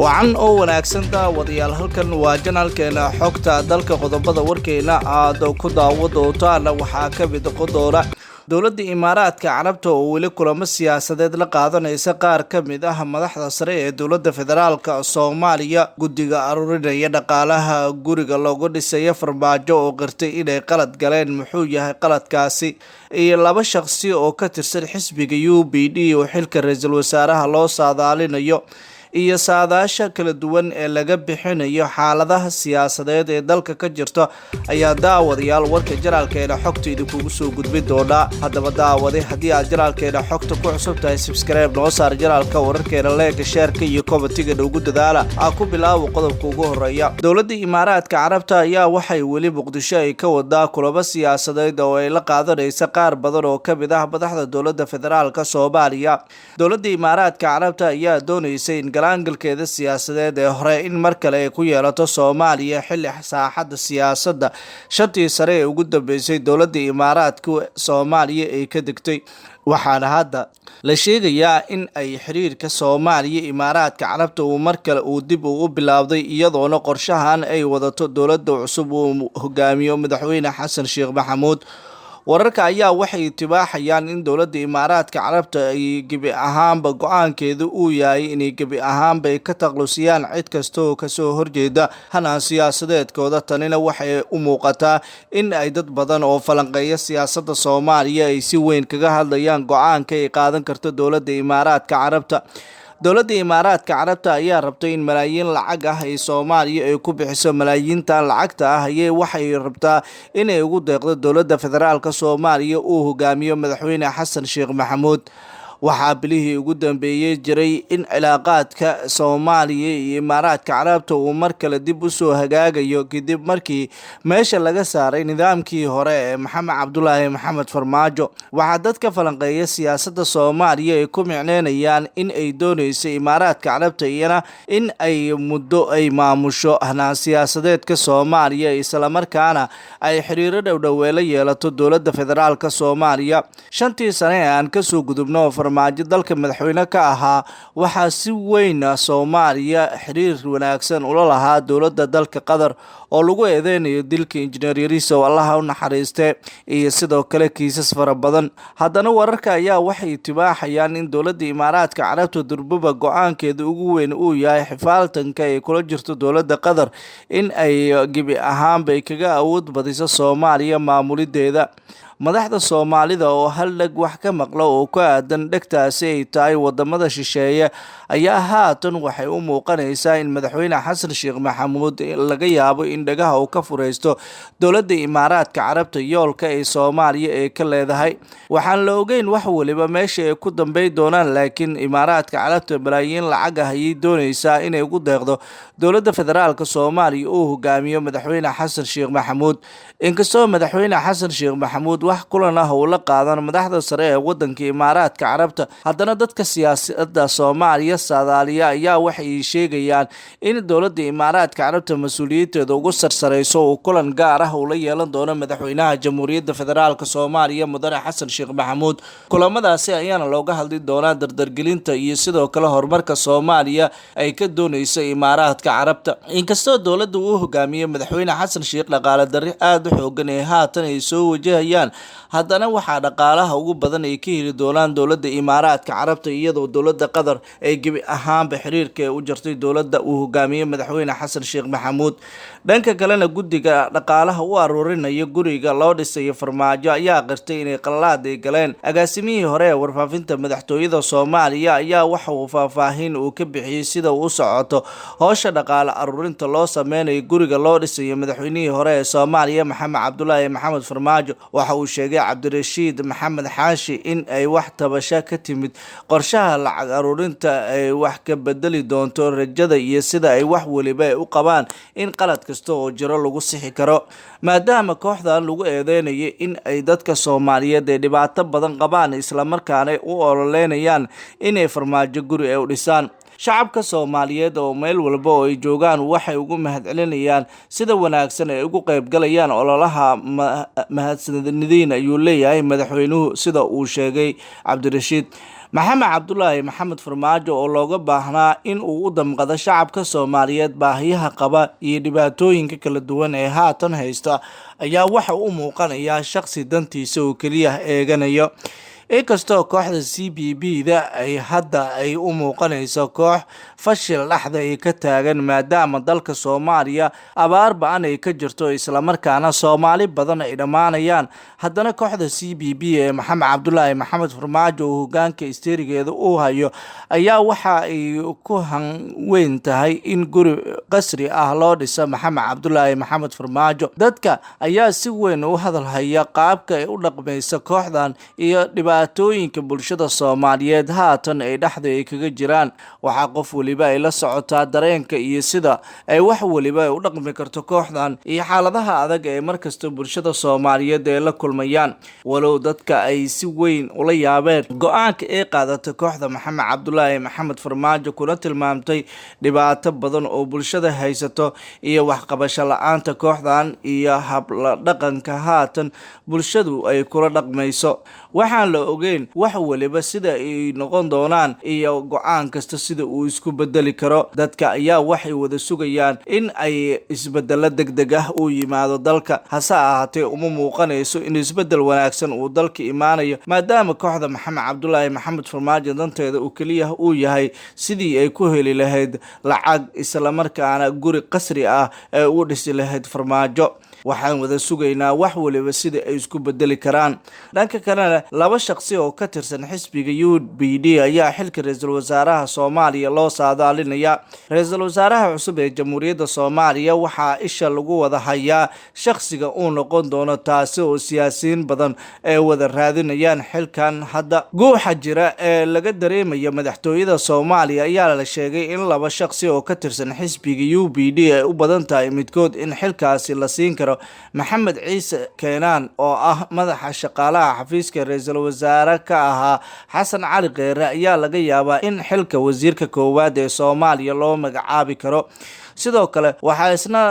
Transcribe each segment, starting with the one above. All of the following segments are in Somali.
Wacan oo wanaagsan daawadayaal, halkan waa janalkeena xogta dalka. Qodobada warkeena aad ku daawo doontaan waxaa ka mid noqon doona dowladda Imaaraadka Carabta oo weli kulamo siyaasadeed la qaadanaysa qaar ka mid ah madaxda sare ee dowladda federaalka Soomaaliya, guddiga aruurinaya dhaqaalaha guriga loogu dhisayo Farmaajo oo qirtay inay qalad galeen, muxuu yahay qaladkaasi, iyo laba shaqsi oo ka tirsan xisbiga UPD oo xilka ra-iisul wasaaraha loo saadaalinayo, iyo saadaasha kala duwan ee laga bixinayo xaaladaha siyaasadeed ee dalka ka jirta ayaa daawadayaal warka janalkeena xogta idinkugu soo gudbin doonaa. Haddaba daawade, haddii aad janalkeena xogta ku cusub tahay, subscribe noo saar janalka, wararkeena like-ga, share-ka iyo comment-iga noogu dadaala. Aa ku bilaabo qodobka ugu horeeya. Dowladda Imaaraadka Carabta ayaa waxay weli Muqdisho ay ka wadaa kulamo siyaasadeed oo ay la qaadanaysa qaar badan oo kamid ah madaxda dowladda federaalka Soomaaliya. Dowladda Imaaraadka Carabta ayaa doonaysa in galaangalkeeda siyaasadeed ee hore in mar kale ay ku yeelato Soomaaliya, xilli saaxadda siyaasadda 5-tii sare ee ugu dambeysay dowladda Imaaraadka Soomaaliya ay ka degtay. Waxaana hadda la sheegayaa in ay xiriirka Soomaaliya Imaaraadka Carabta uu mar kale uu dib u bilaabday, iyadoona qorshahan ay wadato dowladda cusub uu hogaamiyo madaxweyne Xasan Sheekh Maxamuud. Wararka ayaa waxay tibaaxayaan in dowladda Imaaraadka Carabta ay gebi ahaanba go-aankeedu uu yahay inay gebi ahaanba ay ka taklusiyaan cid kasta oo kasoo horjeeda hanaan siyaasadeedkooda. Tanina waxay u muuqataa in ay dad badan oo falanqeeya siyaasadda Soomaaliya ay si weyn kaga hadlayaan go-aanka ay qaadan karto dowladda Imaaraadka Carabta. Dowladda Imaaraadka Carabta ayaa rabtay in malaayiin lacag ah ay Soomaaliya ay ku bixiso. Malaayiintan lacagta ah ayay waxay rabtaa inay ugu deeqdo dowladda federaalka Soomaaliya uu hogaamiyo madaxweyne Xasan Sheekh Maxamuud. Waxaa bilihii ugu dambeeyey jiray in cilaaqaadka Soomaaliya iyo Imaaraadka Carabta uu mar kale dib usoo hagaagayo, kadib markii meesha laga saaray nidaamkii hore ee Maxamed Cabdulaahi Maxamed Farmaajo. Waxaa dadka falanqeeya siyaasadda Soomaaliya ay ku micneynayaan in ay dooneyso Imaaraadka Carabta iyana in ay muddo ay maamusho hanaan siyaasadeedka Soomaaliya, islamarkaana ay xiriiro dhowdhoweela yeelato dowladda federaalka Soomaaliya. 5-tii sane ee aan kasoo gudubno oo Farmaajo dalka madaxweyne ka ahaa, waxaa si weyn Soomaaliya xiriir wanaagsan ula lahaa dowladda dalka Qatar, oo lagu eedeynayo dilka Injineer Yariisow, Allaha u naxariiste, iyo sidoo kale kiisas fara badan. Haddana wararka ayaa waxay tibaaxayaan in dowladda Imaaraadka Carabta durbuba go-aankeeda ugu weyn uu yahay xifaaltanka ay kula jirto dowladda Qatar in ay gebi ahaanbay kaga awood badiso Soomaaliya maamulideeda. Madaxda Soomaalida oo hal dheg wax ka maqla oo ku aadan dhegtaasi ay tahay wadamada shisheeye ayaa haatan waxay u muuqanaysaa in madaxweyne Xasan Sheekh Maxamuud laga yaabo in dhagaha uu ka fureysto dowladda Imaaraadka Carabta yoolka ee Soomaaliya ee ka leedahay. Waxaan la ogeyn wax waliba meesha ay ku dambey doonaan, laakiin Imaaraadka Carabta malaayiin lacag ah ayay dooneysaa inay ugu deeqdo dowladda federaalka Soomaaliya uu hogaamiyo madaxweyne Xasan Sheekh Maxamuud. Inkastoo madaxweyne Xasan Sheekh Maxamuud wax kulan ah uu la qaadan madaxda sare ee wadanka Imaaraadka Carabta, haddana dadka siyaasadda Soomaaliya saadaaliya ayaa waxay sheegayaan in dowladda Imaaraadka Carabta mas-uuliyiinteeda ugu sarsareyso uu kulan gaar ah uu la yeelan doono madaxweynaha Jamhuuriyadda Federaalka Soomaaliya, mudane Xasan Sheekh Maxamuud. Kulamadaasi ayaana looga hadli doonaa dardargelinta iyo sidoo kale horumarka Soomaaliya ay ka dooneyso Imaaraadka Carabta. Inkastoo dowladda uu hogaamiyey madaxweyne Xasan Sheekh dhaqaale darri aada u xoogan ee haatan ay soo wajahayaan, haddana waxaa dhaqaalaha ugu badan ay ka heli doonaan dowladda Imaaraadka Carabta, iyadoo dowladda Qatar ay gebi ahaanba xiriirka u jartay dowladda uu hogaamiyey madaxweyne Xasan Sheekh Maxamuud. Dhanka kalena, guddiga dhaqaalaha u aruurinaya guriga loo dhisayo Farmaajo ayaa qirtay inay qalalaad ay galeen. Agaasimihii hore ee warfaafinta madaxtooyada Soomaaliya ayaa waxa uu faahfaahin uu ka bixiyey sida uu u socoto howsha dhaqaale aruurinta loo sameynayo guriga loo dhisayo madaxweynihii hore ee Soomaaliya, Maxamed Cabdulaahi Maxamed Farmaajo. Waxa uu sheegay Cabdirashiid Maxamed Xaashi in ay wax tabasho ka timid qorshaha lacag aruurinta ay wax ka bedeli doonto rajada iyo sida ay wax weliba ay u qabaan in qalad kasta oo jiro lagu sixi karo, maadaama kooxdan lagu eedeynayo in ay dadka Soomaaliyeed ay dhibaato badan qabaan, islamarkaana u ololeynayaan inay Farmaajo guri ay u dhisaan. Shacabka Soomaaliyeed oo meel walba oo ay joogaan waxay ugu mahadcelinayaan sida wanaagsan ay ugu qaybgalayaan ololaha. Mahadsanidin, ayuu leeyahay madaxweynuhu, sida uu sheegay Cabdirashiid. Maxamed Cabdulaahi Maxamed Farmaajo oo looga baahnaa in uu u damqado shacabka Soomaaliyeed baahiyaha qaba iyo dhibaatooyinka kala duwan ee haatan haysta ayaa waxa u muuqanayaa shaqsi dantiisa oo keliya eeganayo. Inkastoo kooxda CBB da ay hadda ay u muuqanayso koox fashil dhexda ay ka taagan, maadaama dalka Soomaaliya abaar ba-an ay ka jirto, islamarkaana Soomaali badan ay dhammaanayaan, haddana kooxda CBB ee Maxamed Cabdulaahi Maxamed Farmaajo oo hogaanka isteerigeeda uu hayo ayaa waxa ay ku hanweyn tahay in guri qasri ah loo dhiso Maxamed Cabdulaahi Maxamed Farmaajo. Dadka ayaa si weyn u hadalhaya qaabka ay u dhaqmayso kooxdan iyo dhibaatooyinka bulshada Soomaaliyeed haatan ay dhexda ay kaga jiraan. Waxaa qof weliba ay la socotaa dareenka iyo sida ay wax weliba ay u dhaqmi karto kooxdan iyo xaaladaha adag ee markasta bulshada Soomaaliyeed ay la kulmayaan. Walow dadka ay si weyn ula yaabeen go-aanka ay qaadatay kooxda Maxamed Cabdulaahi Maxamed Farmaajo, kuna tilmaamtay dhibaato badan oo bulshada haysato iyo waxqabasho la-aanta kooxdan iyo habla dhaqanka haatan bulshadu ay kula dhaqmayso, waxaan la ogeyn wax weliba sida ay noqon doonaan iyo go-aan kasta sida uu isku bedeli karo. Dadka ayaa waxay wada sugayaan in ay isbedelo degdeg ah uu yimaado dalka, hase ahaatee uma muuqanayso in isbedel wanaagsan uu dalka imaanayo, maadaama kooxda Maxamed Cabdulaahi Maxamed Farmaajo danteeda uu keliya uu yahay sidii ay ku heli lahayd lacag, islamarkaana guri qasri ah ee u dhisi lahayd Farmaajo. Waxaan wada sugaynaa wax waliba sida ay isku bedeli karaan. Dhanka kalena, laba shaqsi oo ka tirsan xisbiga UBD ayaa xilka ra-iisul wasaaraha Soomaaliya loo saadaalinayaa. Ra-iisul wasaaraha cusub ee Jamhuuriyadda Soomaaliya waxaa isha lagu wada hayaa shaqsiga uu noqon doono, taasi oo siyaasiyiin badan ay wada raadinayaan xilkan. Hadda guuxa jira ee laga dareemayo madaxtooyada Soomaaliya ayaa la sheegay in laba shaqsi oo ka tirsan xisbiga UBD ay u badan tahay midkood in xilkaasi la siin karo. Maxamed Ciise Keenaan oo ah madaxa shaqaalaha xafiiska ra-iisul wasaare ka ahaa Xasan Cali Kheyre ayaa laga yaabaa in xilka wasiirka koowaad ee Soomaaliya loo magacaabi karo. Sidoo kale waxaa isna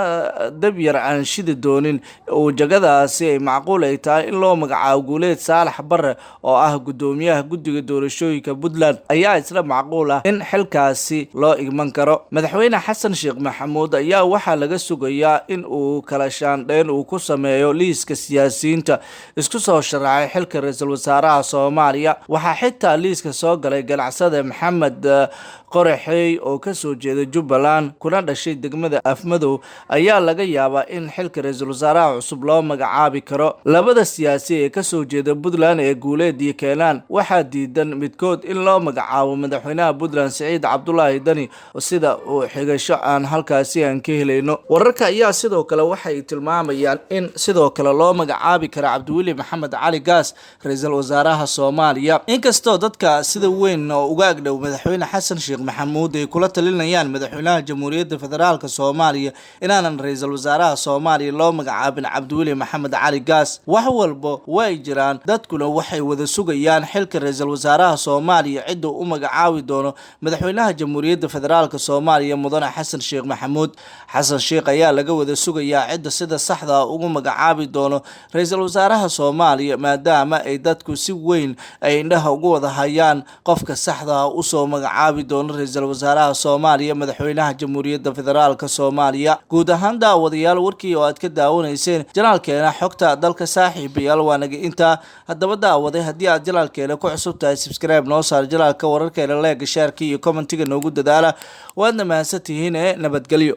dabyar aan shidi doonin uu jagadaasi ay macquul ay tahay in loo magacaabo Guuleed Saalax Bare oo ah guddoomiyaha guddiga doorashooyinka Puntland ayaa isna macquul ah in xilkaasi loo igman karo. Madaxweyne Xasan Sheekh Maxamuud ayaa waxaa laga sugayaa in uu kala shaandheyn uu ku sameeyo liiska siyaasiyiinta isku soo sharaxay xilka ra-iisul wasaaraha Soomaaliya. Waxaa xitaa liiska soo galay ganacsade Maxamed Qoraxey oo kasoo jeeda Jubbaland kuna dhashay degmada Afmadow ayaa laga yaabaa in xilka ra-iisul wasaaraha cusub loo magacaabi karo. Labada siyaasi ee kasoo jeeda Puntland ee Guuleed iyo Keenaan waxaa diidan midkood in loo magacaabo madaxweynaha Puntland Siciid Cabdulaahi Dani, sida uu xigasho aan halkaasi aan ka helayno. Wararka ayaa sidoo kale waxay tilmaamayaan in sidoo kale loo magacaabi karo Cabdiweli Maxamed Cali Gaas ra-iisul wasaaraha Soomaaliya, inkastoo dadka sida weyn oo uga agdhow madaxweyne Xasan Sheekh Maxamuud ay kula talinayaan madaxweynaha Jamhuuriyadda Federaalka Soomaaliya inaanan ra-iisul wasaaraha Soomaaliya loo magacaabin Cabdiweli Maxamed Cali Gaas. Wax walba way jiraan, dadkuna waxay wada sugayaan xilka ra-iisul wasaaraha Soomaaliya cidda u magacaabi doono madaxweynaha Jamhuuriyadda Federaalka Soomaaliya mudane Xasan Sheekh Maxamuud. Xasan Sheekh ayaa laga wada sugayaa cidda sida saxda ugu magacaabi doono ra-iisul wasaaraha Soomaaliya, maadaama ay dadku si weyn ay indhaha ugu wada hayaan qofka saxda usoo magacaabi doono ra-iisul wasaaraha Soomaaliya madaxweynaha Jamhuuriyadda Federaalka Soomaaliya. Guud ahaan daawadayaal, warkii oo aad ka daawanayseen janaalkeena xogta dalka, saaxiibayaal, waa naga intaa. Haddaba daawaday, haddii aad janaalkeena ku cusub tahay, subscribe noo saar janaalka, wararkeena leega, shaarka iyo commentiga noogu dadaala. Waadna mahadsantihiin ee nabadgelyo.